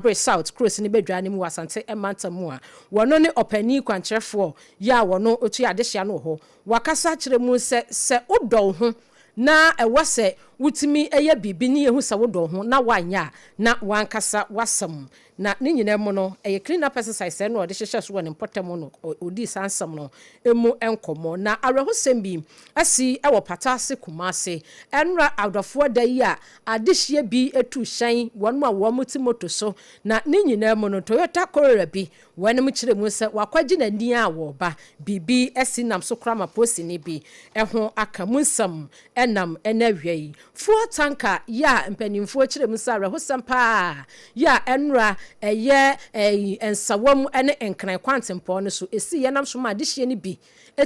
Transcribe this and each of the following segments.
Kwabre South Kurosini badwa no mu wɔ Asante mantam mu a wɔno ne ɔpanin kwankyerɛfoɔ yɛ a wɔno ɔtua adehyeɛ ano wɔ hɔ. Wakasa akyerɛ mu sɛ sɛ wodɔ wo ho na ɛwɔ sɛ wotumi yɛ biribi ne yɛhu sɛ wodɔ wo ho na woanyɛ a na w'ankasa w'asɛm. Na ne nyinaa mu no ɛyɛ clean up exercise sɛɛ na ɔde hyehyɛɛ so wɔ ne mpɔtam no ɔdii saa nsɛm no mu nkɔmmɔ. Na awerɛhosɛm bi asi wɔ Pata ase Kumasi ɛnora adɔfoɔ da yi a adehyeɛ bi tu hyɛn wɔn a wɔn te moto so na ne nyinaa mu no Toyota Corolla bi wɔnom kyerɛ mu sɛ wakwagye n'ani a wɔreba biribi asi nam so koraa ma polisini bi ho aka mu nsɛm nam ɛnɛ awia yi. Fuel tanker yi a mpanimfoɔ kyerɛ mu sɛ awerɛhosɛm paa yi a ɛnora ɛyɛ Nsawam ne Nkran kwantempɔn no so ɛsiiɛ nam so ma adehyeɛ no bi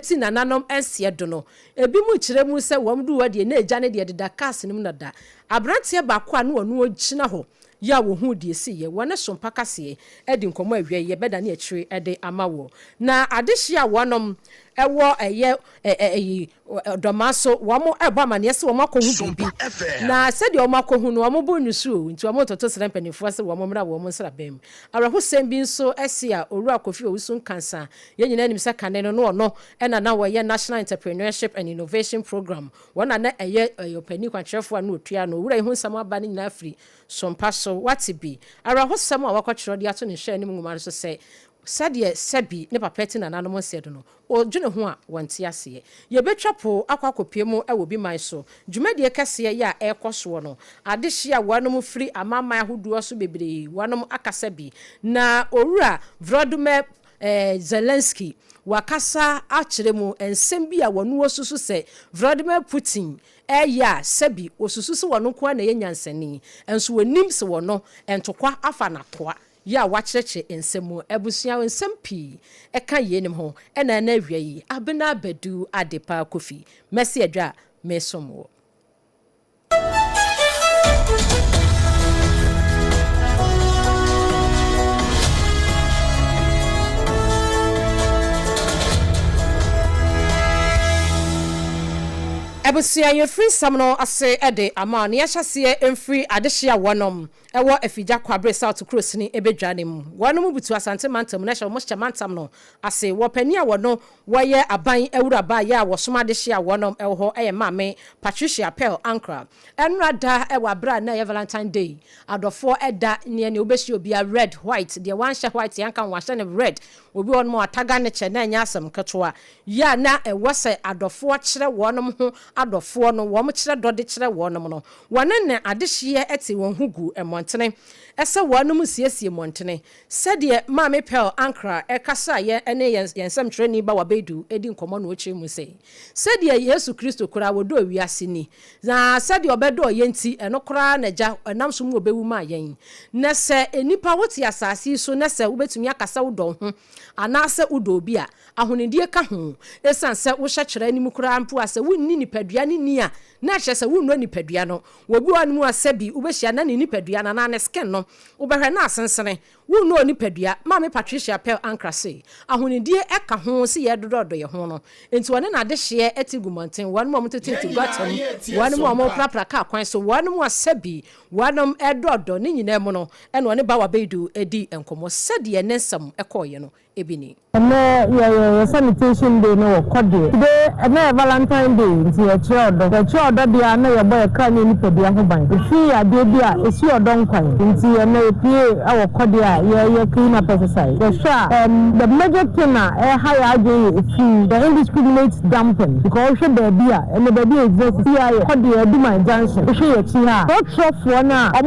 ti nananom nseɛ do no, ebinom kyerɛ mu sɛ wɔn duu hɔ deɛ na egya no deɛ deda cars no mu na da. Aberanteɛ baako a na ɔno ɔgyina hɔ yi a wɔhuu deɛ ɛsiiɛ, wɔne Sompa Kaseɛ adi nkɔmmɔ awia yi, yɛbɛdane akyire de ama woɔ. Na adehyeɛ a wɔnom wɔ ɛyɛ ɛyi Dɔmaa so, wɔn rebɔ amaneɛ sɛ wɔn akɔhu biribi, na sɛdeɛ wɔn akɔhu no, wɔn bo nnusu o, nti wɔn retoto srɛ mpanimfoɔ sɛ wɔn mmra wɔn nsraban mu. Awerɛhosɛm bi nso asi a Owura Kofi Owusu Nkansah, yɛn nyinaa nim sɛ kane no na ɔno na na ɔyɛ National Entrepreneurship and Innovation Programme, wɔn na na ɛyɛ ɔpanin kwankyerɛfoɔ a na ɔtua ano. Owura yi ho nsɛm aba no nyinaa firi Sompa so, woate bi? Awerɛhosɛm a wakɔtwerɛ de ato ne nhwɛanim nwoma no so sɛ, sɛdeɛ sɛbi ne papa ti nananom nsɛe do no, Wɔdwene ho a, wɔnte aseɛ. Yɛbɛtwa po akɔ akɔpue mu wɔ obi man so. Dwumadie kɛseɛ yi a ɛrekɔ soɔ no, adehyeɛ a wɔnom firi amanaman ahodoɔ so bebree wɔnom akasa bi. Na Owura Volodymyr Zelensky wakasa akyerɛ mu nsɛm bi a wɔno wɔsusu sɛ Vladimir Putin reyɛ a sɛbi wɔsusu sɛ wɔno nko ara na ɛyɛ nyansani nso wɔnim sɛ wɔno ntokwa afa n'akoa Yɛ a wɔakyerɛkyerɛ nsɛm mu abusua nsɛm pii ka yeinom ho na ɛna awia yi Abena Badu Adepa Kofi Mɛsi Adwa a mesom wo. Abusua yɛfiri nsɛm no ase de ama na yɛahyɛ aseɛ mfiri adehye a wɔnom Ɛwɔ Afigya Kwabre South kurosini Ebedwa no mu. Wɔnom butu Asante mantam na hyɛ wɔn hyɛ mantam no ase. Wɔ panin a wɔno wɔyɛ aban awuraba yɛ a wɔsom adehye a wɔnom ɛwɔ hɔ ɛyɛ Maame Patricia Pearl Ankrah. Ɛnora da ɛwɔ aberɛ a na ɛyɛ Valentine Day, adɔfoɔ ɛda, neɛ neɛ wobɛhyia obiara red, white, deɛ wanhyɛ white yɛnka ho wahyɛ no red, obi wɔ hɔnom a wataga ne kyɛ na ɛnyɛ asɛm ketewa. Yɛ a na ɛwɔ sɛ adɔfoɔ kyerɛ wɔnom ho adɔfoɔ no wɔn kyerɛ dɔ de kyerɛ wɔnom no. Wɔne ne adehyeɛ te wɔn ho gu mmɔntene sɛ wɔnom nsiesie mmɔntene. Sɛdeɛ Maame Pearl Ankrah kasaeɛ ne yɛn yɛn nsɛmtwerɛni Bawa Baidu di nkɔmmɔ no ɔkyerɛ mu sɛ, Sɛdeɛ Yesu Kristo koraa wɔdɔɔ wiase ni, na sɛdeɛ ɔbɛdɔɔ yɛn nti, ɛno koraa na Agya nam so mu ɔbɛwu maa yɛn. Na sɛ nnipa wote asase yi so na sɛ wobɛtumi aka sɛ wodɔ wo ho anaasɛ wodɔ obi a, ahonidie ka ho. Ɛsiane sɛ wohyɛ twerɛ no mu koraa mpo a, sɛ wonni nipadua no ni a, na ɛkyerɛ sɛ wonnɔ nipadua no. Wɔ obi wɔ hɔnom a sɛbi wobɛhyia na ne nipadua no anaa ne skin no, wobɛhwɛ na asensene. Wonnɔ onipadua. Maame Patricia Pearl Ankrah se, ahonidie ka ho se yɛdodɔdɔ yɛn ho no. Enti wɔne n'adehyeɛ te gu mmɔnten, wɔnom a wɔteteete gutter mu, wɔnom a wɔprapra kaa kwan so, wɔnom a sɛbi wɔnom dɔdɔ, ne nyinaa mu no, ɛna ɔne Bawa Baidu dii nkɔmmɔ. Sɛdeɛ ne nsɛm kɔeɛ no bi ni. Ɛnɛ yɛyɛ yɛ sanitation day no wɔ kɔdeɛ. Today ɛnɛ yɛ valentine day nti yɛkyerɛ ɔdɔ. Yɛkyerɛ ɔdɔ deɛ a na yɛbɔ yɛ kra ne yɛ nipadua ho ban. Efi yɛ adeɛ bi a esi ɔdɔ nkwan. Nti ɛnɛ yɛpue wɔ kɔdeɛ a yɛyɛ clean up exercise. Yɛhwɛ a ɛɛm the major thing a ɛha yɛ adwene yɛ efi, the indiscriminate dumping because wohwɛ baabi a ɛnɛ baabi a yɛgyina sisi ara yɛ kɔdeɛ Aduman junction. Wohwɛ yɛ akyi ha a trɔtrɔfoɔ no a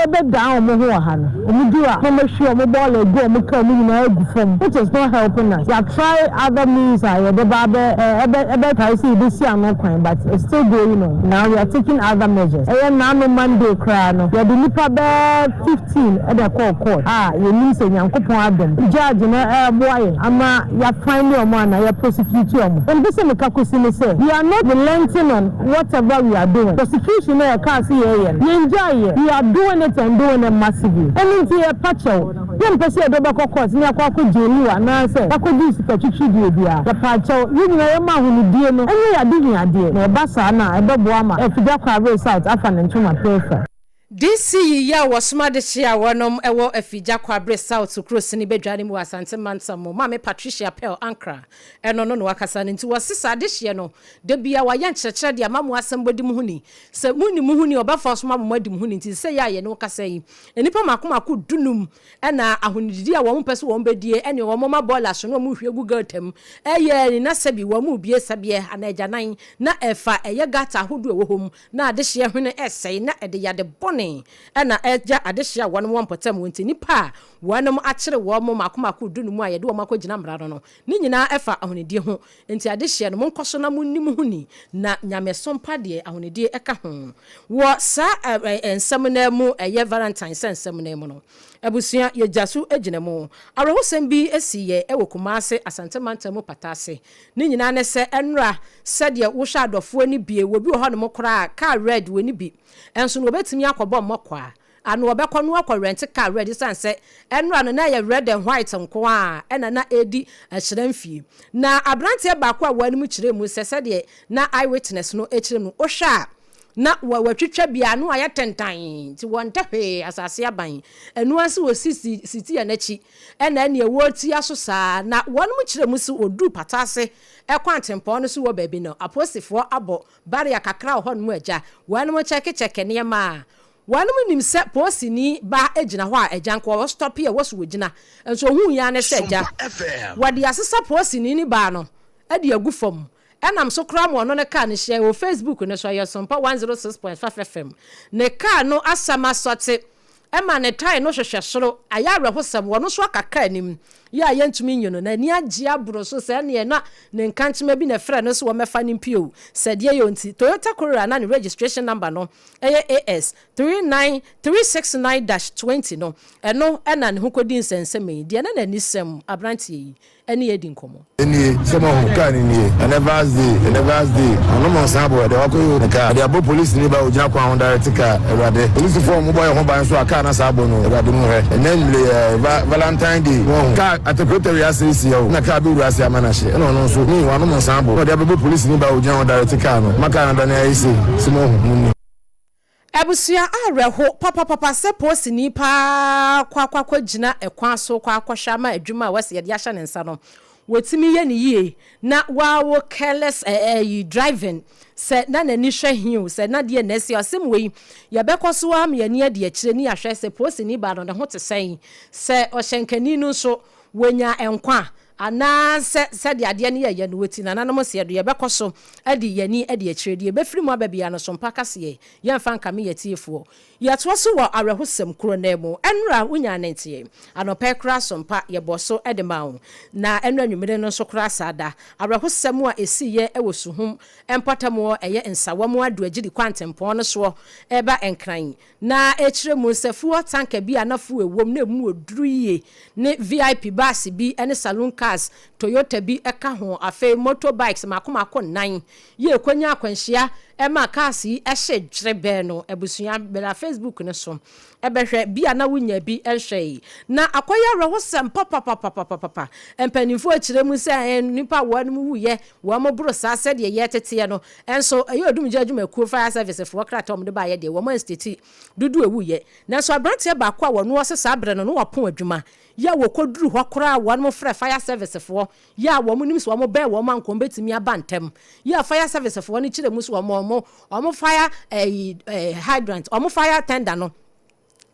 wɔbɛdan wɔn ho wɔ ha no. Ɔmo duru a na ɔmo ahwie ɔmo bɔɔla egu ɔmo car mu nyinaa agu fam which is not helping us. Yɛ try other means a yɛde ba abɛ ɛbɛ ɛbɛ try sɛ yɛbɛsi ano kwan but it's still going on. Now we are taking other measures. Ɛyɛ naano Monday koraa no yɛde nnipa bɛɛ 15 ɛna ɛkɔɔ court a yɛnim sɛ Nyankopɔn adom judge no ɛɛboa yɛn ama yɛ fine ɔmo anaa yɛ prosecute ɔmo. Deɛ mepɛ sɛ meka kɔsi ne sɛ we are not relenting on whatever we are doing, prosecution no a yɛkaa sɛ yɛreyɛ no, yɛngyae yɛ, we are doing it and doing it massively. Ɛno nti yɛpa kyɛw, yɛmpɛ sɛ yɛde wo bɛkɔ court na yɛakɔ akɔ jail wo anaasɛ yɛakɔgye wo sika twitwideɛ biara. Yɛpa kyɛw, yɛn nyinaa yɛmma ahonidie no nyɛ yɛn adehiadeɛ, na ɛba saa no a, ɛbɛboa ama Afigya Kwabre South afa ne ntoma pɛɛfɛ. DC yi a wɔsoma adehye a wɔnom wɔ Afigya Kwabre South kuro sini badwa no mu wɔ Asante Mantam mu, Maame Patricia Pearl Ankrah, ɛno no na wakasa no nti wɔse saa adehyeɛ no da biara wayɛ nkyerɛkyerɛ de ama mo asɛm bɔdi mo ho ni. Sɛ monni mo ho ni a ɔbɛfa so ama mo adi mo ho ni nti sɛ yɛ a yɛne wo kasa yi nnipa mako mako dunum na ahonididi a wɔn mpɛ sɛ wɔn bɛdie ɛne wɔn ma bɔɔla so na wɔn hwie gu gutter mu ɛyɛ ni na sɛbi wɔn rebie sɛbeɛ anaa agyanan na ɛfa ɛyɛ gutter ahodoɔ ɛwɔ hɔ mu na adehyeɛ hwene ɛsɛe na ɛde yade bɔne na ɛgya adehyeɛ a wɔnom wɔ mpɔtam wɔ nti nnipa a wɔnom akyere wɔn mako mako dunum a yɛde wɔn akɔgyina mmara no no ne nyinaa ɛfa ahonidie ho nti adehyeɛ no monkɔ so na monni mo ho ni na nyamesom pa deɛ ahonidie ɛka ho wɔ saa nsɛm no mu ɛyɛ Valentine sɛ nsɛm no mu no abusua yɛgya so gyina mu. Awerɛhosɛm bi si yɛ wɔ Kumase Asante mantam mu Pataase. Ne nyinaa ne sɛ ɛnora sɛdeɛ wohwɛ adɔfoɔ ani bie wɔ bi wɔ hɔnom koraa car red wɔ ni bi nso no wɔbɛtumi akɔbɔ mmɔkɔa ano wɔbɛkɔ no akɔ rent car red ɛsiane sɛ ɛnora no na ɛyɛ red and white nko a ɛna na ɛredi ahyerɛ mfie. Na aberanteɛ baako a wɔanim kyerɛ mu sɛ sɛdeɛ na eyewitness no kyerɛ mu wohwɛ a na wɔatwitwa bi ano ayɛ tentan nti wɔntɛ hwee asase aban ɛno ase wɔ sisi siti yɛ n'akyi ɛna ɛne ɛwɔ tia so saa na wɔnom kyerɛ mu sɛ wɔduru pata ase ɛkɔ antempɔn no so wɔ baabi no apolisifoɔ abɔ barrier kakra wɔ hɔ nom agya wɔnom kyɛkekyɛke nneɛma a wɔnom nim sɛ polisini ba gyina hɔ a agya nka wɔwɔ stop a ɛwɔ so wɔgyina nso ohun ya ne sɛ agya wɔde asesa polisini ne baa no de agu fam ɛnam so koraa ma ɔno ne kaa no hyia wɔ Facebook no so ɛyɛ Sompa 106.5 FM ne kaa no asɛm asɔte ɛma ne tae no hwehwɛ soro ayɛ awerɛhosɛm wɔno nso aka kaa anim yɛ a yɛntumi nyi no n'ani agye aboro so sɛ ɛneɛ na ne nkankyema bi na ɛfrɛ no so wɔmɛfa ne mpio sɛdeɛ yɛ nti Toyota Corolla na ne registration number no ɛyɛ AS 39369-20 no ɛno ɛna ne ho kɔdi nsɛnsɛm yi deɛ na n'ani sɛm aberanteɛ yi ɛne yɛdi nkɔmmɔ. Nie sɛ mo ho kaa ne nie ɛnɛ Vals Day, ɛnɛ Vals Day ɔno mo nsa abɔ ɛde wakɔ yi ne kaa ɛde abɔ polisi ne ba ogyina kwan ho direct kaa. Awurade, polisifoɔ a wɔbɔ yɛn ho ban so a kaa na saa abɔ no, Awurade mu hwɛ ɛnɛ mmire yɛ Valentine Day mo ho kaa atekureta wi ase si o na kaa bi wura ase ama na hye ɛna ɔno nso ni wano mo nsa abɔ na ɔde abɛbɔ polisi ne ba ogyina ho direct kaa no ma kaa no dane ayɛ sei sɛ mo ho mo ni. Abusua awerɛho papapapa sɛ polisini paa kɔ akɔ akɔgyina ɛkwan so kɔ akɔhwɛ ama adwuma a wɔsi yɛde ahyɛ ne nsa no wɔtumi yɛ ne yie na wawo careless ɛɛ driving sɛ na n'ani hwɛ hin o sɛ na deɛ n'asi asɛm wei yɛbɛkɔ so ama yɛni adi akyire ne yɛahwɛ sɛ polisini baa no ne ho te sɛn sɛ ɔhyɛnkani no nso wɔnya nkwa anaasɛ sɛdeɛ adeɛ no yɛyɛ no wɔti nananom seɛ do yɛbɛkɔ so de yɛni adi akyire deɛ yɛbɛfiri mu aba bia no so mpa kaseɛ yɛmfa nkame yɛ tiefoɔ. Yɛtoa so wɔ awerɛhosɛm koro no mu. Ɛnora wonya ne nteɛ anɔpɛ koraa so mpa yɛbɔ so de ma wo na ɛnora nwummere no nso koraa saa da awerɛhosɛm a ɛsiiɛ wɔ Suhum mpɔtam ɛyɛ Nsawa mu ado agyiri kwantempɔn no soɔ ɛba Nkran na ɛkyerɛ mu sɛ fuel tanker bi a na fuel wɔ mu na emu oduru yie ne VIP bus bi ne saloon cars Toyota bi ɛka ho afei motorbikes mako mako nnan yɛ ekonya akwanhyia ɛma cars yi ɛhyɛ dwerebɛn no. Abusua bɛla Facebook no so ɛbɛhwɛ bi a na wonya bi ɛhwɛ yi na akɔyɛ awerɛhosɛm papapapapapa. Mpanimfoɔ akyerɛ mu sɛ nipa wɔn mu wuyɛ wɔn mo boro saa sɛdeɛ yɛteteɛ no ɛnso ɛyɛ odumgya adwumakuo fire service foɔ krataa wɔn de baayɛ deɛ wɔn anstate dodo ewuyɛ. Nanso aberanteɛ baako a wɔn ɔsɛ saa abere no no wɔpɔn adwuma yɛ a wɔkɔduru hɔ koraa wɔn mo frɛ fire service foɔ yɛ a wɔn nim sɛ wɔn bɛn wɔn anko bɛtumi aba ntɛm yɛ a fire service foɔ no kyerɛ mu sɛ wɔn fire ɛyi hydrant wɔn fire tender no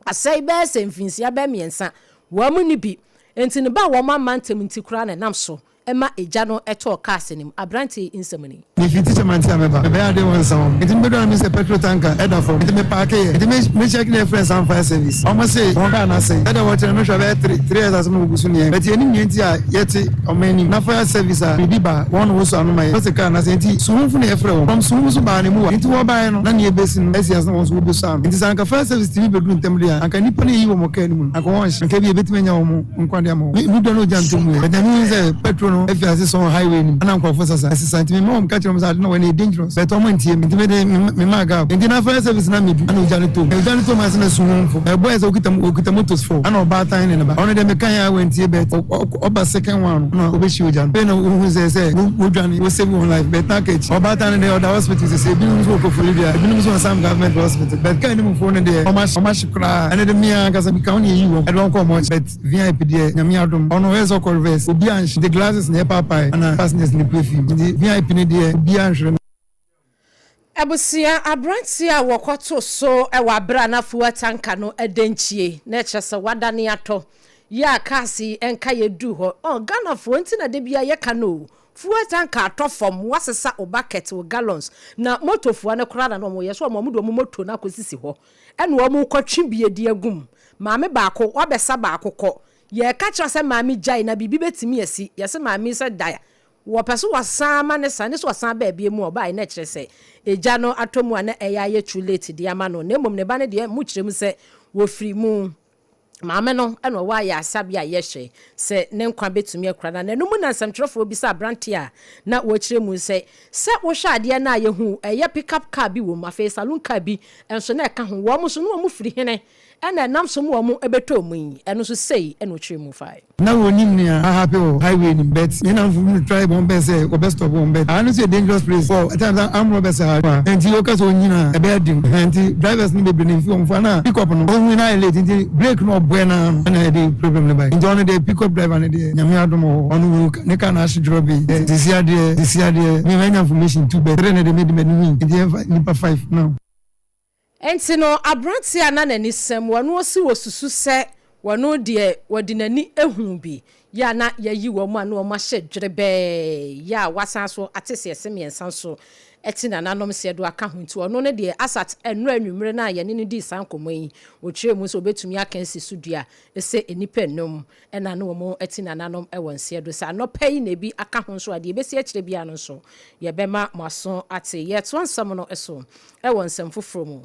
asɛe bɛyɛ sɛ mfinsia bɛyɛ 3 wɔn mu ni bi nti ne ba wɔn ama ntɛm nti koraa na ɛnam so ɛma egya no ɛtɔɔ cars no mu. Aberanteɛ nsɛm ni. Mefi tikya mante a meba mebɛyɛ ade wɔ nsa hɔ nti mebɛdɔ na me sɛ petrol tanker ɛda fam nti mepark yɛ nti mecheck na ɛfrɛ Nsan Fire Service ɔmo se wɔn kaa n'asɛe ɛda wɔkyerɛ mehwɛ bɛyɛ 3 years asɛm a wɔgu so neɛ bɛti ɛnim neɛ nti a yɛte ɔmo anim na fire service a biribi ba wɔn na wɔsɔ ano ma yɛ wɔsɛ kaa n'asɛe nti suhumfo na yɛfrɛ wɔn from Suhum so baa ne mu wa nti wɔbaeɛ no na neɛ ebesi no ɛsi ase na wɔn nso wɔbɛsɔ ano nti sɛ anka fire service tumi bɛduru ntɛm deɛ a anka nipa no yɛyi wɔn kaa no mu no anka wɔn hyɛ anka bi ebɛtumi anya wɔn nkwa de ama wɔn mi dɔ no ogya ntom yɛ bɛtɛ mi sɛ petrol. no afi ase sɔn highway no mu ɛna nkurɔfo sasa ɛsesa nti mema wɔn ka kyerɛ wɔn sɛ ade no wɔ no yɛ dangerous but wɔn antie me nti mede memaa gap nti na fire service na medu ɛna ogya no tom ogya no tom ase na su wɔn fo ɛbɔ ɛsɛ okita okita motos fo ɛna ɔbaatan ne ne ba ɔno deɛ meka yɛ a wɔntie but ɔba second one no na ɔbɛhyia ogya no afei na wohu sɛ sɛ wodwane wo save wɔn life but na aka akyi ɔbaatan no deɛ ɔda hospital sese ebinom nso wɔ Koforidua ebinom nso wɔ Sam government hospital but kaa no mufoɔ no deɛ wɔn ahye wɔn ahye koraa ɛno de mmea ankasa bi ka ho na yɛyi wɔn ɛde wɔn kɔ wɔn but VIP deɛ Nyame adom ɔno ɔyɛ sɛ ɔkɔ reverse obiara nhye nti glasses na ɛpaapae ɛna passengers no pue fii mu nti VIP no deɛ obiara nhwere no. Abusua, aberanteɛ a wɔkɔtoo so wɔ aberɛ a na fuel tanker no da nkyie, na ɛkyerɛ sɛ wadane atɔ, yɛ a cars yi nka yɛduu hɔ. Oh, Ghanafoɔ nti na da biara yɛka no o, fuel tanker atɔ fam, woasesa wo bucket, wo gallons, na motofoɔ no koraa na na wɔyɛ sɛ wɔn de wɔn moto no akɔsisi hɔ, ɛna wɔrekɔtwe bi adi agu mu. Maame baako, wabɛsa baako kɔ, yɛreka kyerɛ wo sɛ maame gyae na biribi bɛtumi asi, yɛse maame yi sɛ da Wɔpɛ so wɔsan ma no sa ne so ɔsan baa bio mu a ɔbaeɛ na ɛkyerɛ sɛ egya no atɔ mu a na ɛyɛ ayɛ too late de ama no na mmom ne ba no deɛ mo kyerɛ mu sɛ wɔfiri mu maame no na ɔwɔ ayaresabea a yɛhwɛ sɛ ne nkwa bɛtumi akura no anaa ɛno mu na nsɛmtwerɛfoɔ bisa aberanteɛ a na wɔkyerɛ mu sɛ sɛ wohwɛ adeɛ no a yɛhu ɛyɛ pick up car bi wɔ mu afei saloon car bi nso na ɛka ho wɔn nso na wɔn firi hene ɛna ɛnam so ma wɔn bɛtɔɔ mu yi ɛno nso sei na ɔkyerɛ mu fae. Na wɔnnim nea a happen wɔ highway no mu but me nnamfo bi no try wɔn best sɛ wɔbɛ stop wɔn but aha no nso yɛ dangerous place for at times armed robbers ha paa nti woka sɛ onyina a ɛbɛyɛ den ɛhɛn nti drivers no bebree no mfi wɔn fo ana pick up no ohui no ayɛ late nti brake no ɔboɛ no ara no ɛna ɛde problem no bae nti ɔno deɛ pick up driver no deɛ Nyame adom wɔ hɔ ɔno wɔ ne car no ahye dworɔbee sisi adeɛ sisi adeɛ me manya information two but three no deɛ mede m'ani hui nti yɛmfa nnipa five now. Enti no, aberanteɛ a na n'ani sɛm wɔn ɔsi wɔsusu sɛ wɔn deɛ wɔde n'ani ahunu bi yɛ a na yɛayi wɔn a na wɔn ahyɛ dwerebɛɛ yɛ a wɔasan so ate sɛ ɛse mmiɛnsa nso te nananom seɛ do aka ho nti ɔno no deɛ Asat nnora anwummere no a yɛne no dii saa nkɔmmɔ yi ɔkyerɛɛ mu sɛ ɔbɛtumi aka asi so dua sɛ nnipa nnum na na wɔn te nananom wɔ nseɛ do sɛ anɔpa yi na ebi aka ho nso a deɛ ɛbɛsi akyire biara no nso yɛbɛma mo aso ate. Yɛretoa nsɛm no so wɔ nsɛm foforɔ mu.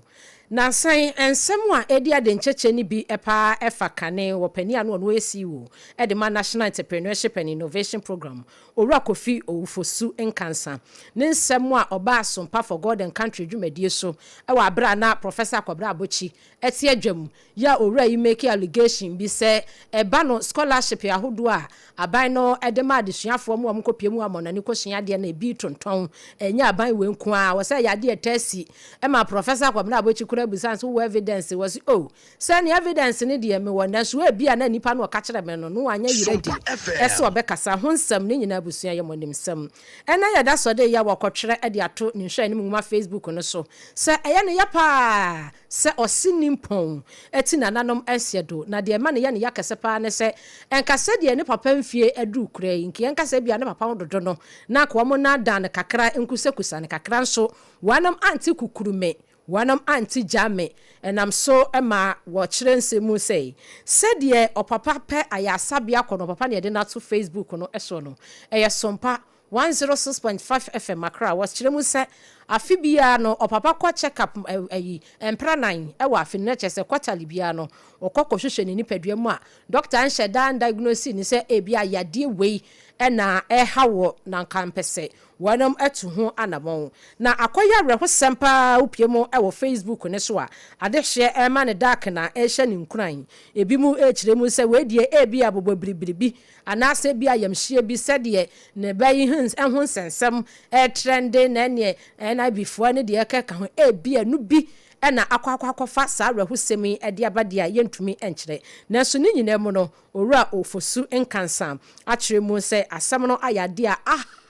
Nansa yi, nsɛm a ɛredi adenkyɛkyɛ no bi pa ara fa kane wɔ panin a na ɔno yɛ CEO de ma National Entrepreneurship and Innovation Programme, Owura Kofi Owufosu Nkansah, ne nsɛm a ɔbaa Sompa for God and Country dwumadie so wɔ aberɛ a na Professor Kwabena Abokyi te adwam yi a owura yi make allegation bi sɛ ɛba no scholarship ahodoɔ a aban no de ma adesuafoɔ ma wɔn kɔpie mu amɔnane kɔsua adeɛ no ebi tontɔn ɛnyɛ aban wei nko ara wɔ sɛ ɛyɛ adeɛ ɛtaa si ɛma Professor Kwabena Abokyi koraa bisa no sɛ wowɔ evidence wɔ se oh sɛ ne evidence no deɛ mewɔ nanso ebi a na nipa no ɔka kyerɛ me no no wanyɛ yerɛ di ɛsɛ ɔbɛkasa ho nsɛm ne nyinaa abusua yɛ mo anim sɛm ɛnɛ yɛda sɔ de yɛ wɔkɔtwerɛ de ato ne nhwɛanim nwoma Facebook no so sɛ ɛyɛ ne ya paa Sɛ ɔse nimpɔn ti nananom nseɛ do, na deɛ ɛma no yɛ no ya kɛse paa ne sɛ, nka sɛdeɛ ne papa mfie aduru koraa yi, nka yɛnka sɛ ebia ne papa ho dodo no, na anka wɔn naadaa no kakra, nkusakusa no kakra nso, wɔnom ante kukurume, wɔnom ante gyame, ɛnam so ma wɔkyerɛ nsɛm mu sɛ, sɛdeɛ ɔpapa pɛ ayaresabea kɔ no, ɔpapa na yɛde no ato Facebook no soɔ no, ɛyɛ sompa. 106.5 FM Accra, Wɔkyerɛ mu sɛ afe biara no ɔpapa kɔ check up ayi mpra nan wɔ afe no na kyerɛ sɛ quarterly biara no ɔkɔ kɔhwehwɛ ne nipadua mu a dɔkta nhyɛ da ndiagnose no sɛ ebia yadeɛ wei na ɛreha woɔ na nka mpɛ sɛ wɔnom atu ho anamɔn. Na akɔyɛ awerɛhosɛm paa wopue mu wɔ Facebook no so a adehyeɛ rema no dark na ɛrehyɛ no nkuran. Ebinom rekyerɛ mu sɛ wei deɛ ebia bobɔ biribiribi Anaasɛ ebia ayamhyie bi sɛdeɛ ne ba yi ho nsɛnsɛm retrɛnde na ɛneɛ NIB foɔ ne deɛ ɛkeka ho, ebia ɛno bi na akɔ akɔ akɔfa saa awerɛhosɛm yi de aba deɛ a yɛntumi nkyerɛ. Nanso ne nyinaa mu no, Owura Ofosu Nkansah akyerɛ mu sɛ asɛm no ayɛ adeɛ a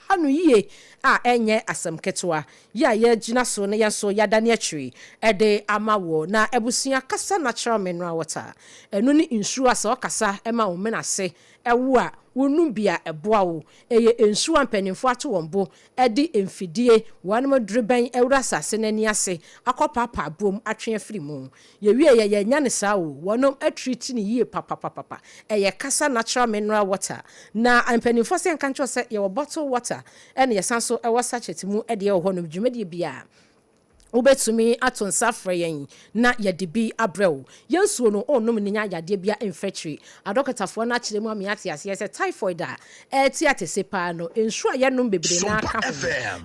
aha no yie a ɛnyɛ asɛm ketewa yi a yɛgyina so na yɛn nso yɛadane akyiri de ama woɔ. Na abusua kasa natural mineral water, ɛno ne nsuo a sɛ ɔkasa ma wo mene ase wo a, wonom bi a ɛboa wo. Ɛyɛ nsuo a mpanimfoɔ ato wɔn bo de mfidie, wɔnom dorobɛn awura asase no ani ase akɔpaapaa boom atwe afiri mu. Yɛwieɛ yɛannya no saa o, wɔnom atreat no yie papapapapa. Ɛyɛ kasa natural mineral water. Na mpanimfoɔ sɛ yɛnka nkyerɛ wo sɛ yɛwɔ bottle water ɛna yɛsan so wɔ sachet mu deɛ wɔ hɔnom. Dwumadie biara. Wobɛtumi ato nsa afrɛ yɛn na yɛde bi abrɛ wo. Yɛn nsuo no, ɔnnom no nya yadeɛ bia mfa akyiri. Adɔkotafoɔ no akyerɛ mu ama yɛate aseɛ sɛ typhoid a ɛrete atese paa no, nsuo a yɛnom bebree no ara ka ho.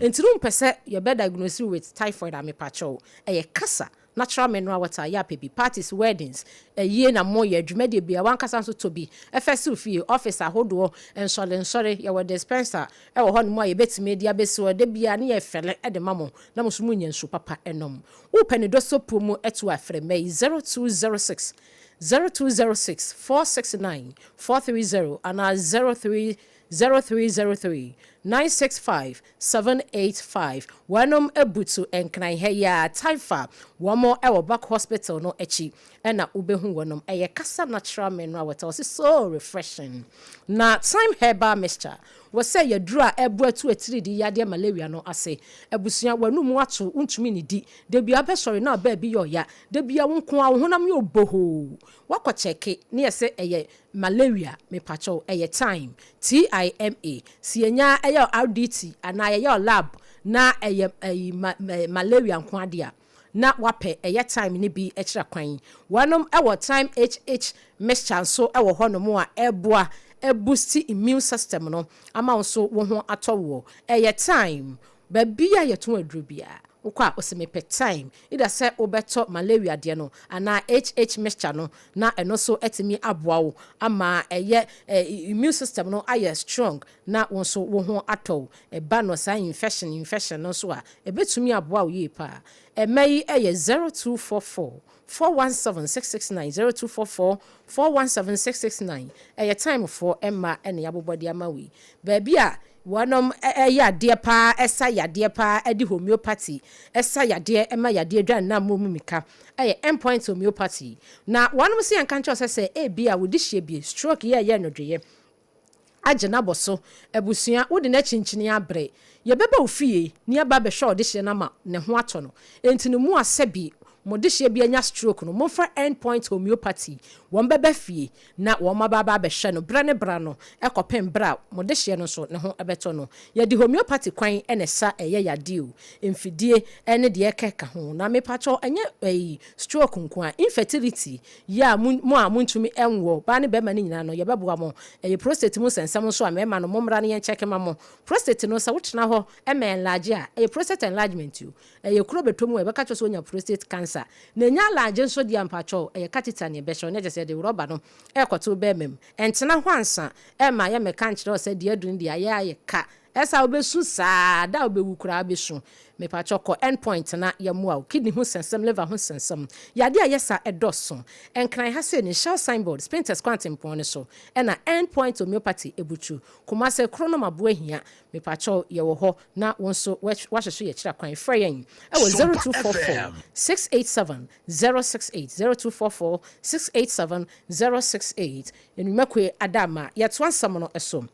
Nti no wompɛ sɛ yɛbɛ diagnose wo with typhoid a, mepakyɛw, ɛyɛ kasa natural mineral water a yɛapɛ bi. Parties, weddings, ayie na moyɛ, dwumadie biara, w'ankasa nso tɔ bi fa si wo fie, office ahodoɔ, nsɔre nsɔre, yɛwɔ dispenser wɔ hɔnom a yɛbɛtumi de abɛsi hɔ da biara ne yɛfɛle de ma mo na mo nso monya nsuo papa nom. Wopɛ ne dɔsɔpuo mu to a frɛ mmɛ yi 0206 0206 469 430 anaa 03 0303 965 785. Wɔnom abutu Nkran ha yi ara, Taifa, wɔn wɔ Buck Hospital no akyi na wobɛhu wɔnom. Ɛyɛ Kasa Natural Mineral Water, wɔse so refreshing. Na Thyme Herbal Mixture, wɔsɛ yɛ aduro a ɛboa tu atiridii yadeɛ malaria no ase. Abusua, w'anum ato, wontumi nnidi, da biara wobɛsɔre na baabi yɛ ɔya, da biara wo nko ara wo honam yɛ obohoo, woakɔ kyɛke ne yɛsɛ ɛyɛ Malaria, mepakyɛw, ɛyɛ time, TIMA, sɛ yɛnya ɛyɛ RDT anaa yɛyɛ lab na ɛyɛ ɛyi ma malaria nko ade a, na wapɛ ɛyɛ time no bi kyerɛ kwan. Wɔnom wɔ time HH mixture nso wɔ hɔ nom a ɛboa boost immune system no ama wo nso wo ho atɔ woɔ. Ɛyɛ time, baabi a yɛtɔn aduro biara. Wokɔ a ose mepɛ thyme, either sɛ wobɛtɔ malaria deɛ no anaa HH mixture no na ɛno nso atumi aboa wo ama ɛyɛ immune system no ayɛ strong na wo nso wo ho atɔ wo. Ɛba no saa infection infection no nso a, ɛbɛtumi aboa wo yie paa. Ɛmɛ yi yɛ 0244 417 669, 0244 417 669. Ɛyɛ thyme foɔ mma na yɛabobɔ de ama wo yi. Baabi a Wɔnom yɛ adeɛ paa ɛsa yadeɛ paa ɛde homeopathy ɛsa yadeɛ ɛma yadeɛ dwane na mmɔ mu mika ɛyɛ endpoint homeopathy na wɔnom se yɛnka nkyerɛ wo sɛ sɛ ebia wo dehyeɛ bi stroke yɛ ɛyɛ nnodweɛ agye no abɔ so abusua wode no akyinkyini abre yɛbɛba wo fie ne aba abɛhwɛ wo dehyeɛ no ama ne ho atɔ no enti no mua sɛbi mo dehyeɛ bi anya stroke no momfa endpoint homeopathy wɔn bɛba fie na wɔaba aba abɛhwɛ no berɛ ne berɛ ano kɔpem berɛ a mo dehyeɛ no nso ne ho bɛtɔ no. Yɛde homeopathy kwan na ɛsa ɛyɛ yadeɛ o, mfidie ne deɛ ɛkeka ho. Na mepakyɛw ɛnyɛ ɛyi stroke nko ara, infertility yɛ a mo mo a montumi nwo, baa ne bɛrima no nyinaa no yɛbɛboa mo. Ɛyɛ prostate mu nsɛnsɛm nso a mmarima no mommra na yɛn check ma mo. Prostate no sɛ wotena hɔ ma ɛnlarge a, ɛyɛ prostate enlargement o, Ɛyɛ kuro bɛtɔ mu a yɛbɛka kyerɛ wo sɛ woanya prostate cancer. Na ɛnya large nso deɛ a mpakyɛw ɛyɛ catheter na yɛbɛhyɛ wo na kyerɛ sɛ yɛde rɔba no ɛrekɔto wo bɛɛma mu. Ɛntena hɔ ansa ɛmma yɛmmɛka nkyerɛ wo sɛ deɛ aduru no deɛ ayɛ ayɛ ka. Ɛsa a wobɛsu saa da a wobɛwu koraa wobɛsu. Mepakyɛw kɔ end point na yɛmmoa wo. Kidney ho nsɛnsɛm, liver ho nsɛnsɛm, yadeɛ a ɛyɛ saa ɛdɔso. Nkran ha sei no Shell signboard, Spintex kwantempɔn no so ɛna end point homeopathy ɛbutu. Kumase, Kronom Aboahia. Mepakyɛw yɛwɔ hɔ na wo nso woahwehwɛ yɛn akyiri akwan. Frɛ yɛn wɔ 0244 687 068, 0244 687 068. Nnwumakuo Adamma, yɛtoa nsɛm no so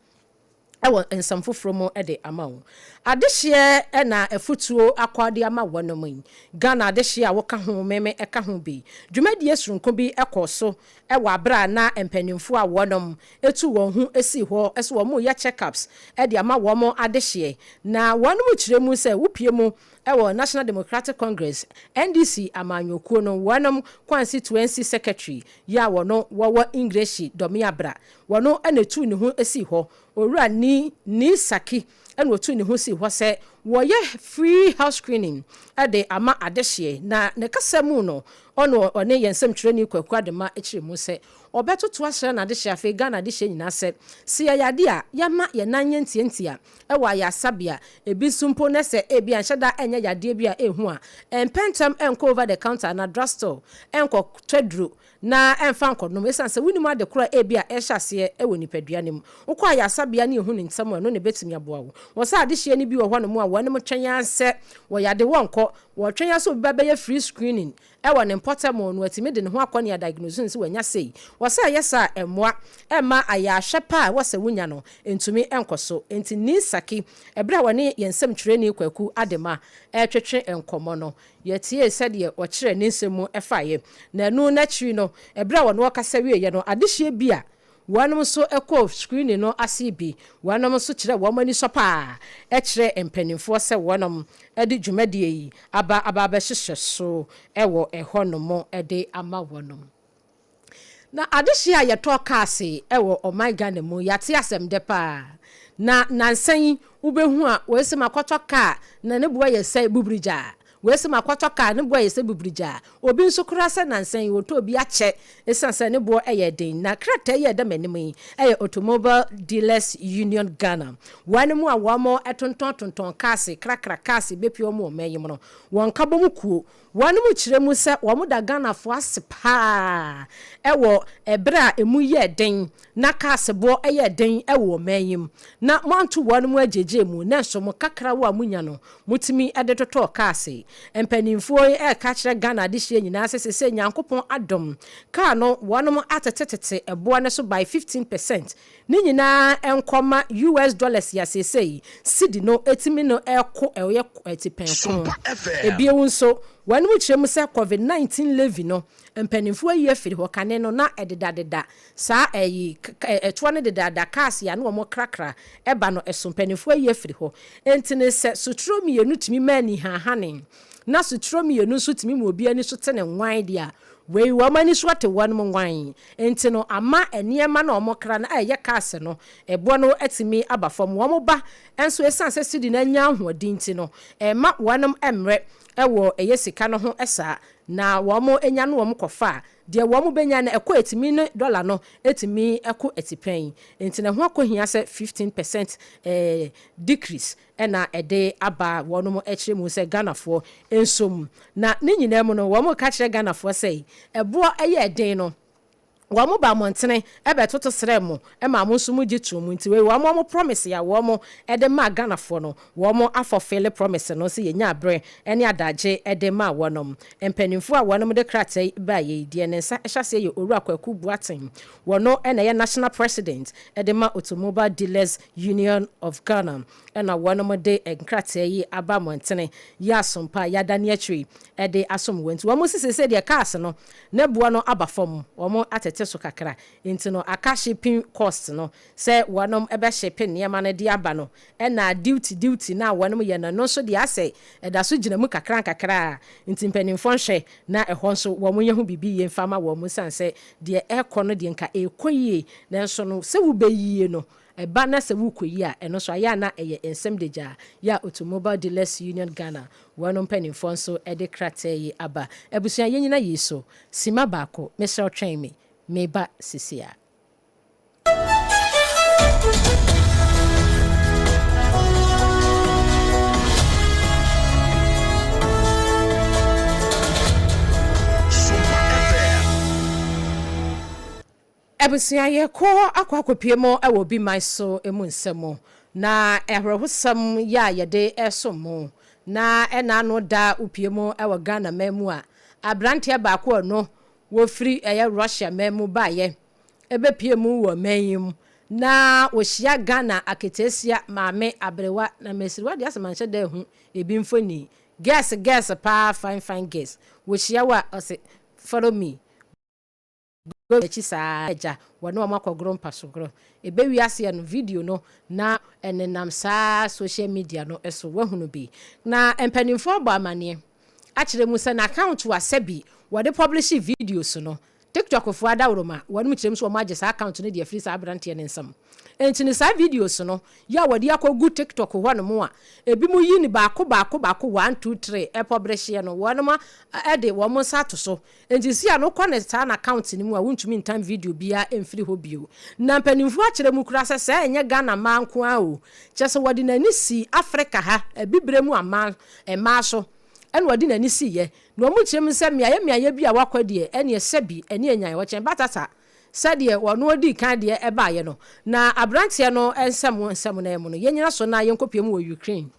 wɔ nsɛm foforɔ mu de ama wo. Adehyeɛ na afutuo akɔ de ama wɔnom yi. Ghana adehyeɛ a woka ho meme ka ho bi. Dwumadie soronko bi kɔɔ so wɔ aberɛ a na mpaninfoɔ a wɔnom tu wɔn ho sii hɔ sɛ wɔreyɛ check-ups de ama wɔn adehyeɛ, na wɔn kyerɛ mu sɛ wopue mu wɔ National Democratic Congress, NDC, amanyɔkuo no wɔn Kwansi-Tuansi Secretary yi a wɔno wɔwɔ Ingreshi Dɔmeabra, wɔno na ɛtuu ne ho sii hɔ, Owura Nii Nii Saki na ɔtuu ne ho sii hɔ sɛ wɔyɛ free health screening de ama adehyeɛ, na ne kasa mu no ɔno ɔne yɛn nsɛmtwerɛni Kwaku Adema kyerɛ mu sɛ Ɔbɛtoto asrɛ n'adehye afei Ghana adehyeɛ nyinaa sɛ, sɛ yɛyɛ adeɛ a, yɛmma yɛn nan nyɛ ntiantia wɔ ayaresabea, ebi nso mpo na sɛ ebia nhyɛ da nyɛ yadeɛ bi a ɛhu a, mpɛ ntɛm nkɔ over the counter anaa drug store nkɔ tɔ aduro na mfa nkɔnom ɛsiane sɛ wonnim ade korɔ a ebia ɛrehyɛ aseɛ wɔ nipadua no mu. Wokɔ ayaresabea ne ɛhu no ntɛm a, ɛno na ɛbɛtumi aboa wo. Wɔ sɛ adehyeɛ no bi wɔ hɔnom a wɔnom twɛn ara sɛ wɔyɛ ade wɔnkɔ, wɔtwɛn ara sɛ obi ba bɛyɛ free screening wɔ ne mpɔtam no, watumi de ne ho akɔ nea diagnose no sɛ wanya sei. Wɔ sɛ ɛyɛ saa a, ɛmmoa mma ayarehwɛ pa a ɛwɔ sɛ wonya no ntumi nkɔ so. Enti Nii Saki, bere a ɔne yɛn nsɛmtwerɛni Kwaku Adema retwetwe nkɔmmɔ no, yɛtiee sɛdeɛ ɔkyerɛɛ ne nsɛm mu faeɛ. Na ɛno no akyiri no, bere a ɔne ɔkasa wieeɛ no, adehyeɛ bi a. Wɔnom nso kɔɔ screening no ase bi. Wɔnom nso kyerɛɛ wɔn anisɔ paa kyerɛɛ mpaninfoɔ sɛ wɔnom de dwumadie yi aba aba abɛhyehyɛ so wɔ ɛhɔnom de ama wɔnom. Na adehyeɛ a yɛtɔ cars wɔ ɔman Ghana mu, yɛate asɛm dɛ paa. Na nansa yi wobɛhu a wei se makɔtɔ car na ne boɔ yɛ sɛ bubirigyaa. Wei se makɔtɔ car ne boɔ yɛ sɛ bubirigyaa. Obi nso koraa sɛ nansa yi ɔtɔɔ bi akyɛ esiane sɛ ne boɔ yɛ den. Na krataa yi a ɛda m'anim yi yɛ Automobile Dealers Union Ghana. Wɔn a wɔtontɔn tontɔn cars, krakra cars bɛpue wɔn wɔ ɔman yi mu no, wɔn nkabom kuo. Wɔnom kyerɛ mu sɛ wɔn da Ghanafoɔ ase paa wɔ ɛberɛ a ɛmu yɛɛ den na cars boɔ yɛɛ den wɔ ɔman yi mu na moanto wɔnom agyegye mu nanso mo kakrawa a monya no motumi de totɔɔ cars. Mpaninfoɔ yi reka kyerɛ Ghana adehyeɛ nyinaa sɛ sesei Nyankopɔn adom car no wɔnom atetetete ɛboɔ no so by 15 percent. Ne nyinaa nkɔ ma US dollars ya seesei cedi no etumi no ɛko ɛyɛ atipɛn ko. Ebio nso wɔnom kyerɛ mu sɛ covid 19 levy no mpaninfoɔ ayi afiri hɔ kane no na ɛdedadeda saa ɛyi ɛtoɔ no dedaada cars ya na wɔn krakra ɛba no ɛso mpaninfoɔ ayi afiri hɔ enti no sɛ sotro mienu tumi ma ani hahane na sotro mienu nso tumi ma obi ani so te ne nwan deɛ a wei wɔn ani so ate wɔnom nwan. Enti no ama nneɛma no a wɔkra no a ɛyɛ cars no boɔ no atumi aba fam. Wɔn ba nso ɛsiane sɛ cedi no anya ahoɔden nti no ɛmma wɔnom mmrɛ wɔ ɛyɛ sika no ho saa na wɔn nya no wɔn kɔfa a deɛ wɔn bɛnya no ɛkɔ ɛtumi ne dollar no tumi kɔ atipɛn. Enti no ɛho akɔhia sɛ 15% decrease na ɛde aba wɔnom kyerɛ mu sɛ Ghanafoɔ nso mu. Na ne nyinaa mu no wɔn reka kyerɛ Ghanafoɔ sɛ ɛboɔ yɛɛ den no wɔn ba mmɔntene bɛtoto srɛɛ mo maa mo nso mo gye too mu nti wei wɔn wɔn promise a wɔn de maa Ghanafoɔ no wɔn afɔfele promise no sɛ yɛnyaa berɛ ne adagye de maa wɔnom. Mpanimfoɔ a wɔnom de krataa yi baeɛ yi deɛ ne nsa hyɛ aseɛ yɛ Owura Kwaku Boateng wɔno na ɛyɛ National President de ma Automobile Dealers Union of Ghana na wɔnom de nkrataa yi aba mmɔntene yi asompa a yɛadane akyire de asom wɔn nti wɔn se seesei deɛ cars no ne boɔ no aba fam wɔn atete so kakra nti no aka shipping cost no sɛ wɔnom bɛ shipe nneɛma no de aba no ɛna duty duty no a wɔnom yɛ no ɛno nso deɛ asɛ ɛda so gyina mu kakra nkakra nti mpaninfoɔ nhwɛ na ɛhɔ nso wɔn nyɛ ho biribi yie mfa ma wɔn ɛsiane sɛ deɛ ɛrekɔ no deɛ nka ɛrekɔ yie nanso no sɛ wobɛyie no Ɛba na sɛ worekɔyi a, ɛno nso ayɛ a na ɛyɛ nsɛm degyaa yɛ a Automobile Dealers Union Ghana wɔnom mpaninfoɔ nso de krataa yi aba. Abusua yɛnyina yei so. Sima baako, mesrɛ wo twɛn me, meba seesei ara. Abusua yɛkɔ akɔ akɔpue mo wɔ obi man so mu nsɛm mu, na awerɛhosɛm yɛ a yɛde resom mo, na ɛna ano da wopue mo wɔ Ghana man mu a, abranteɛ baako a ɔno wɔfiri ɛyɛ Russia man mu baeɛ ɛbɛpue mu wɔ man yi mu, na wɔhyia Ghana aketeesia maame aberewa, na masiriwa deɛ asɛ manhyɛ da ahu ebi mfoni, girls girls paa fine fine girls, wɔhyia wo a ɔse follow me. Go akyi saa ara agya wɔne wɔn akɔgoro mpasogoro. Ɛbɛwie aseɛ no video no na ɛnenam saa social media no so woahunu bi. Na mpanimfoɔ abɔ amaneɛ akyerɛ mu sɛ n'account a sɛbi wɔde publish videos no TikTok foɔ adaworoma wɔnom kyerɛ mu sɛ wɔn agye saa account no de afiri saa abranteɛ no nsam. Enti no saa videos no yɛ a wɔde akɔgu TikTok hɔ nom a ebinom yi no baako baako baako one two three ɛpublisheɛ no wɔnom de wɔn nsa ato so. Enti sia no wokɔ ne saa n'account no mu a wontumi ntan video biara mfiri hɔ bio. Na mpanimfoɔ akyerɛ mu koraa sɛ sɛɛ ɛnyɛ Ghana mmaa nko ara o, kyerɛ sɛ wɔde n'ani sii Africa ha, Abibire mu aman mmaa so ɛna ɔde n'ani siiɛ. Na wɔn kyerɛ mu sɛ mmeaeɛ mmeaeɛ bi a wakɔ deɛ ɛneɛ sɛbi ɛne anyan ɔkyɛn batata sɛdeɛ ɔno ɔdii kan deɛ ɛbaeɛ no. Na abranteɛ no nsɛm nsɛm no ara mu no yɛnyina so na yɛnkɔpue mu wɔ Ukraine.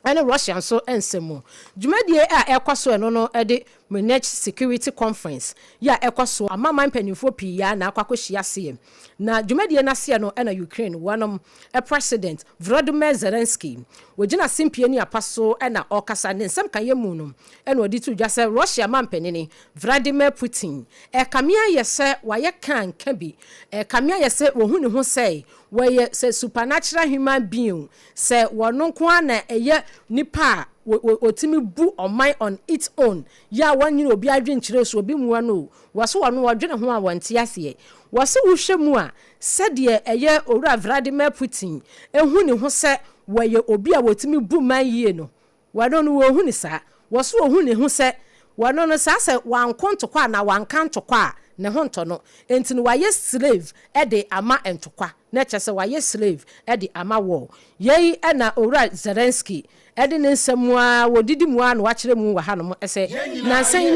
ne Russia nso nsɛm mu. Dwumadie a ɛrekɔ so ɛno no de Munich Security Conference yɛ a ɛkɔ so amaman mpanimfoɔ pii yɛ a na akɔ akɔhyia aseɛ. Na dwumadie no aseɛ no, ɛna Ukraine wɔnom President Volodymyr Zelensky wɔgyina simpie ne apa so ɛna ɔkasa. Ne nsɛm ka yɛ mu no, ɛna ɔde to dwa sɛ Russia mampanini Vladimir Putin ɛkame ayɛ sɛ wayɛ kan ka bi, ɛkame ayɛ sɛ wɔhu ne ho sɛ wɔyɛ sɛ supernatural human being, sɛ wɔno nko ara na ɛyɛ nipa a wɔtumi bu ɔman on its own, yɛ a wɔnyere obi adwenkyerɛ so obi mua no. Wɔso wɔno wɔdwene ho a wɔnte aseɛ. Wɔse wohwɛ mu a, sɛdeɛ ɛyɛ Owura Vladimir Putin ehu ne ho sɛ wɔyɛ obi a wɔtumi bu man yie no, wɔno no wɔhu ne saa. Wɔso wɔhu ne ho sɛ wɔno no saa sɛ wanko ntokwa anaa wanka ntokwa a, ne ho ntɔ no. Nti no wayɛ slave ɛde ama ntokwa, na kyerɛ sɛ wayɛ slave ɛde ama wɔ yei. Ɛna Owura Zelensky ɛde ne nsɛm mu a wɔdidi mu a na wakyerɛ mu wɔ hanom ɛsɛ nansan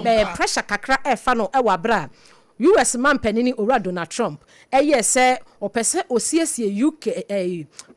na pressure kakra ɛfa no ɛwɔ abere a US mampanini Owura Donald Trump ɛyɛ sɛ ɔpɛ sɛ osiesie UK,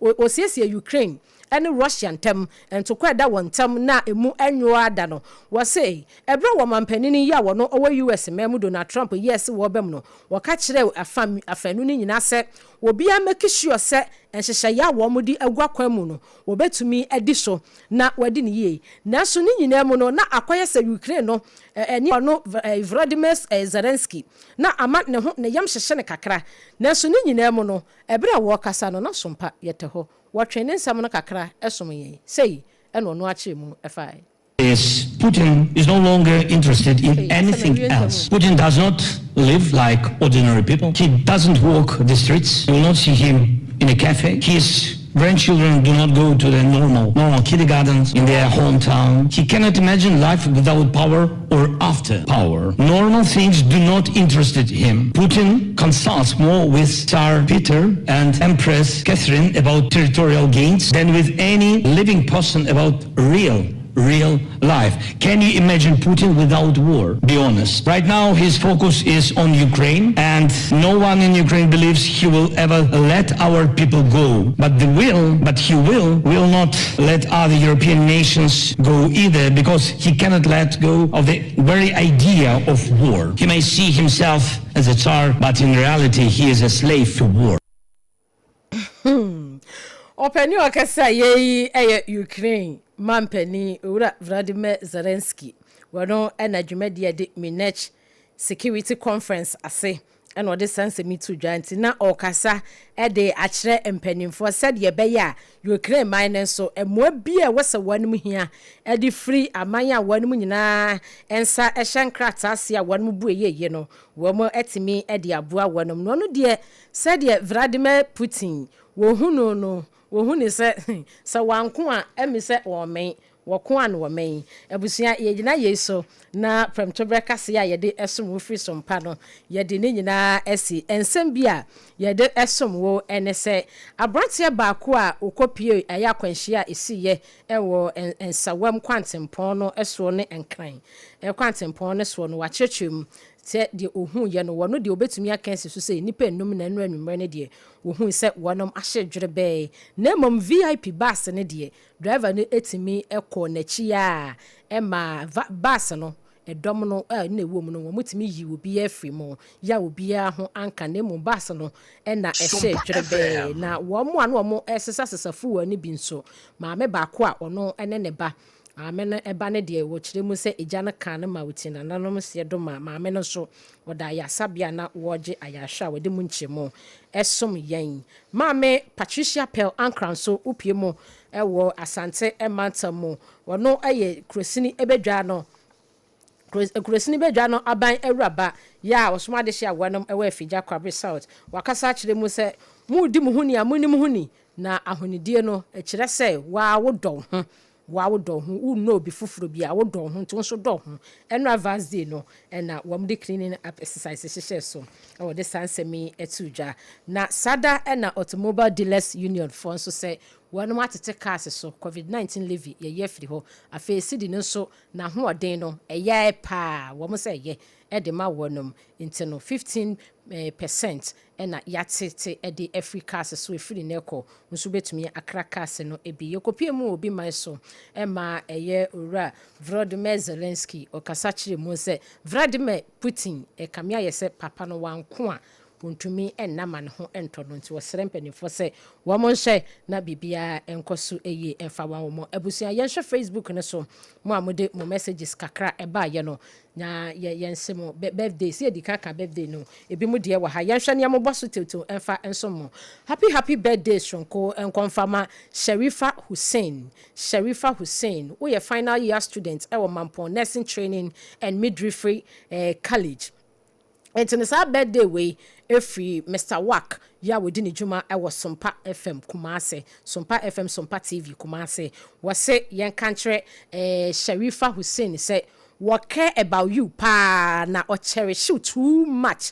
osiesie Ukraine ɛne Russia ntam ntokwa ɛda wɔn ntam na emu ɛnwoa da no. Wɔse ɛberɛ wɔ mampanini yi a wɔno ɔwɔ US man mu, Donald Trump, yɛɛ sɛ wɔbɛm no, wɔka kyerɛ afa afanu no nyinaa sɛ obiara make sure sɛ nhyehyɛeɛ a wɔn de agu akwan mu no, wɔbɛtumi adi so na wɔadi ne yie. Nanso ne nyinaa mu no, na akɔyɛ sɛ Ukraine no ɛne ɔno Volodymyr Zelensky na ama ne ho ne yam hyehyɛ ne kakra. Nanso ne nyinaa mu no, ɛberɛ a wɔrekasa no na sompa yɛtɛ hɔ, wɔtwe ne nsɛm no kakra ɛsom yɛn sei, ɛna ɔno akyerɛ mu ɛfae. Is Putin is no longer interested in anything else. Putin does not live like ordinary people. He doesn't walk the streets. You will not see him in a cafe. His grandchildren do not go to the normal kindergartens in their hometown. He cannot imagine life without power or after power. Normal things do not interest him. Putin consults more with Tsar Peter and Empress Catherine about territorial gains than with any living person about real life. Can you imagine Putin without war? Be honest. Right now, his focus is on Ukraine, and no one in Ukraine believes he will ever let our people go. But he will not let other European nations go either, because he cannot let go of the very idea of war. He may see himself as a Tsar, but in reality, he is a slave to war. Ɔpanin a ɔkasa yɛyi ɛyɛ Ukraine mampanin Owura Vladimir Zelensky. Wɔno ɛna dwumadie de Munich Security Conference ase ɛna ɔde saa nsɛm yi to dwa. Nti na ɔrekasa ɛde akyerɛ mpanimfoɔ sɛdeɛ ɛbɛyɛ a Ukraine man no nso mmoa bi a ɛwɔ sɛ wɔn hia ɛde firi aman a wɔn nyinaa nsa ɛhyɛ nkrataa ase a wɔn bu eyie no, wɔn atumi ɛde aboa wɔn no. Ɔno deɛ, sɛdeɛ Vladimir Putin wɔhu no, wɔhu ne sɛ wanko a ɛmi sɛ wɔmɛn wɔko a no wɔmɛn. Abusua, yɛgyina yei so na prɛmtoberɛ kaseɛ a yɛde ɛsom wo firi so mpa no, yɛde ne nyinaa asi. Nsɛm bi a yɛde ɛsom wo ɛne sɛ aberanteɛ baako a ɔkɔpie ɛyɛ akwanhyia a ɛsiiɛ ɛwɔ Nsawam kwantempɔn no soɔ ne Nkran kwantempɔn no soɔ no, wakyerɛkyerɛ mu sɛ deɛ ohun yɛ no, wɔno deɛ obetumi aka asi so sɛ nnipa enum na ɛno anwummerɛ no deɛ ohun sɛ wɔnom ahyɛ dwerebɛɛ, na mmom VIP bus no deɛ, driver no etumi ɛkɔ n'akyi a ɛma bus no ɛdɔm no a na ɛwɔ mu no, wɔn tumi yi obiara afiri mu yɛ a obiara ho anka, na mmom bus no ɛna ɛhyɛ dwerebɛɛ. Na wɔn a na wɔn ɛsesasesa fuel no bi nso, maame baako a ɔno ɛne ne ba, maame no ɛba no deɛ, wɔkyerɛ mu sɛ egya no ka no ma wɔti nananom seɛ do ma maame no nso wɔda ayasabea na wɔregye ayarehwɛ a wɔde mu nkyɛmu ɛsom yɛn. Maame Patricia Pell Ankra nso wopie mu ɛwɔ Asante ɛmantam mu, wɔno ɛyɛ kurosini ɛbɛdwa no, kurosini bɛdwa no aban awuraba yɛ a ɔsom adehyɛ a wɔnom ɛwɔ Afigya Kwabre South. Wakasa akyerɛ mu sɛ mudi mo ho ni a monim ho ni na ahonidie no ɛkyerɛ sɛ waa wodɔ ho, waa wodɔ ho, wonnɔ obi foforɔ bi a wodɔ ho, nti wo nso dɔ ho. Ɛno Val's Day no ɛna wɔn de cleaning up exercise hyehyɛ so ɛwɔ de saa nsɛm yi ɛto dwa. Na sada ɛna Automobile Dealers Union foɔ nso sɛ Wɔnom atete cars so COVID-19 levy yɛyi afiri hɔ. Afei cedi no nso n'ahoɔden no ɛyɛ paa, wɔn sɛ ɛyɛ ɛde ma wɔnom, nti no 15% ɛna yɛatete ɛde afiri cars so. Efiri ne kɔ nso bɛtumi akra cars no ebi. Yɛkɔpie mu obi man so ɛma ɛyɛ Owura Volodymyr Zelensky, ɔkasa kyerɛ mu sɛ Vladimir Putin ɛkame ayɛ sɛ papa no wanko a wɔntumi nnama ne ho ntɔ no, nti wɔsrɛ mpanimfoɔ sɛ wɔn nhyɛ na biribiara nkɔ so yie mfa wɔn wɔn abusua. Yɛnhwɛ Facebook no so, mo a mode mo messages kakra ɛbaayɛ no na yɛ yɛnse mo birthday si yɛdi kaka birthday no, ebi mu deɛ wɔ ha. Yɛnhwɛ nea mobɔ so tewtew ɛmfa nso mo happy happy birthday soronko nkɔmfama Sharifa Hussein. Sharifa Hussein, woyɛ final year student ɛwɔ Mampɔn Nursing Training and Midwifery College, nti no saa birthday wei efiri Mr Wak yi a wɔdi ne dwuma ɛwɔ Sompa FM Kumase, Sompa FM, Sompa TV Kumase. Wɔse yɛn ka nkyerɛ Sharifa Hussein sɛ wɔcare about you paa na ɔcherish you too much.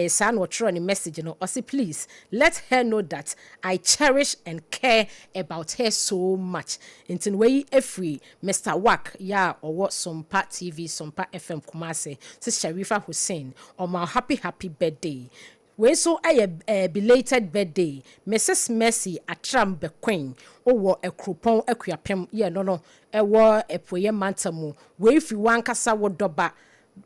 Saa na ɔtwerɛ ne message no. Ɔse please let her know that I cherish and care about her so much. Nti no wei efiri Mr Wak yi a ɔwɔ Sompa TV, Sompa FM Kumase, sɛ Sharifa Hussein, ɔma happy happy birthday. Wei nso yɛ belated birthday, Mrs Mercy Atram Bequin, wowɔ Akuropɔn Akuapem yɛ no ɛwɔ Apueyɛ mantam mu. Wei fi wankasa wo dɔba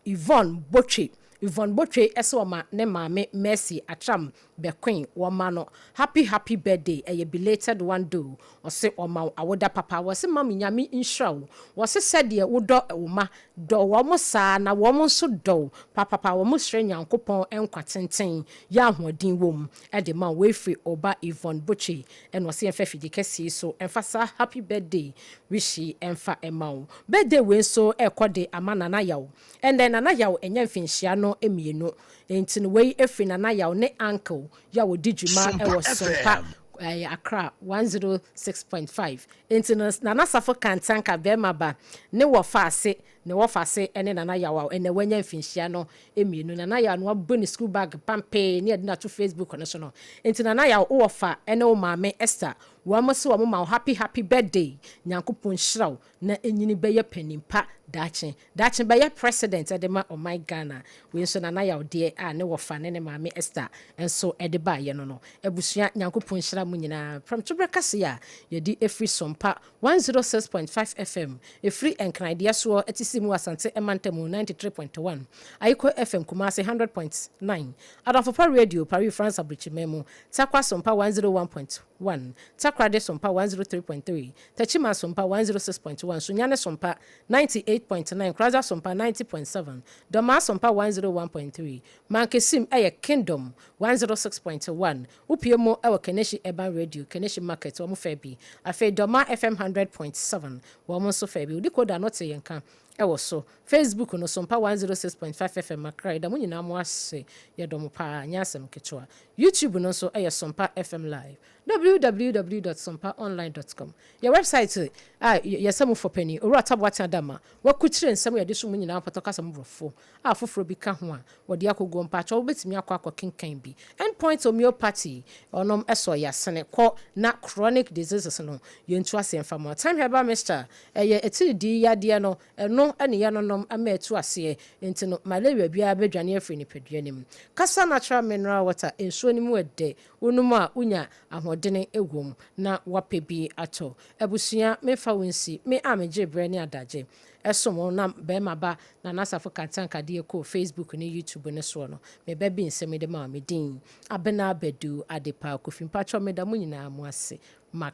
Yvonne Botwe. Yvonne Botwe ɛsɛ ɔma ne maame Mercy Atram Bequin, wɔma no happy happy birthday. Ɛyɛ belated one do. Ɔse ɔma awoda papa. Wɔse ma me Nyame nhyira wo. Wɔse sɛdeɛ wodɔ wo ma dɔ wɔn saa na wɔn nso dɔ wo papapa. Wɔn srɛ Nyankopɔn nkwa tenten yɛ ahoɔden wɔ mu ɛde ma wo. Efiri ɔba Yvonne Botwe, ɛna ɔse yɛmfa fidi kɛseɛ so ɛmfa saa happy birthday wish ɛmfa ɛma wo. Birthday wei nso ɛkɔ de ama Nana Yaw. Ɛnɛ Nana Yaw ɛnyɛ mfinhyia no mmienu, nti no wei efiri Nana Yaw ne uncle yɛ a wɔdi dwuma ɛwɔ Sompa ɛyɛ Accra 106.5. Nti no Nana Safo Kantanka bɛrima ba ne wɔfa ase ne wɔfa ase ɛne Nana Yaw a ɛnɛ wanya mfinhyia no mmienu. Nana Yaw no wabɔ ne school bag pampee ne yɛde no ato Facebook no so no. Nti Nana Yaw, wowɔ fa ɛne wo maame Esther, wɔn mo sɛ wɔn ma wo happy happy birthday. Nyankopɔn nhyira wo na enyini bɛyɛ panimpa daakye daakye, bɛyɛ president ɛde ma ɔman Ghana. Wei nso Nana Yaw deɛ a ne wɔfa ne ne maame Esther nso ɛde baayɛ no. Abusua, Nyankopɔn nhyira mu nyinaa. Prɛmtoberɛ kase a yɛde efiri Sompa 106.5 FM, efiri Nkrandeɛ soɔ ɛte si mu Asante ɛmantamu 93.1, Ayiko FM Kumase 100.9, Adamfopa Radio Paris France aburukyimɛ mu, Takwa Sompa 101.1, Takoradi Sompa 103.3, Tachima Sompa 106.1, Sunyane Sompa 98.9, Kraza Sompa 90.7, Dɔmaa Sompa 101.3, Mankesim ɛyɛ Kingdom 106.1. Wopie mu ɛwɔ Keneshi Urban Radio, Keneshi Market, wɔn fɛ bi. Afei Dɔma FM 100.7, wɔn nso fɛ bi. Wodi koda no te yɛn ka ɛwɔ so. Facebook no, Sompa 106.5 FM Accra. Yɛda mo nyinaa mo ase, yɛdɔ mo paa, nyɛ asɛm ketewa. YouTube no nso ɛyɛ Sompa FM Live, www.sompaonline.com yɛ website a yɛsɛ mo fɔ panyin Owura Taboate Adama wakukyire nsɛm yɛde so mu nyinaa pɔtɔ kasa mu borɔfo a foforɔ bi ka ho a wɔde akɔgu mpakyɛ, wobɛtumi akɔ akɔkenkan bi. Endpoint Homeopathy, ɔnom ɛsɔ yɛasene kɔ na chronic diseases no yɛntu ase mfa mu. Time Herbal Mixture ɛyɛ atiridii yadeɛ no, ɛno ɛne yɛnonom ama ɛtu aseɛ, nti no malaria biara bɛdwane afiri nipadua no mu. Kasa Natural Mineral Water, nsuo no mu ɛdɛ, wonom a wonya ahoɔdene ɛwɔ mu na wapɛ bi atɔ. Abusua, memfa wo nsi me a megye berɛ ne adagye ɛsom na bɛrima ba na Nasafo Kantankadeɛ kɔɔ Facebook ne YouTube ne soɔ no, meba bi nsɛm de ma me din Abena Abɛdu Adepa Kofi. Mpatwɔ, meda mo nyinaa mo ase. Makra.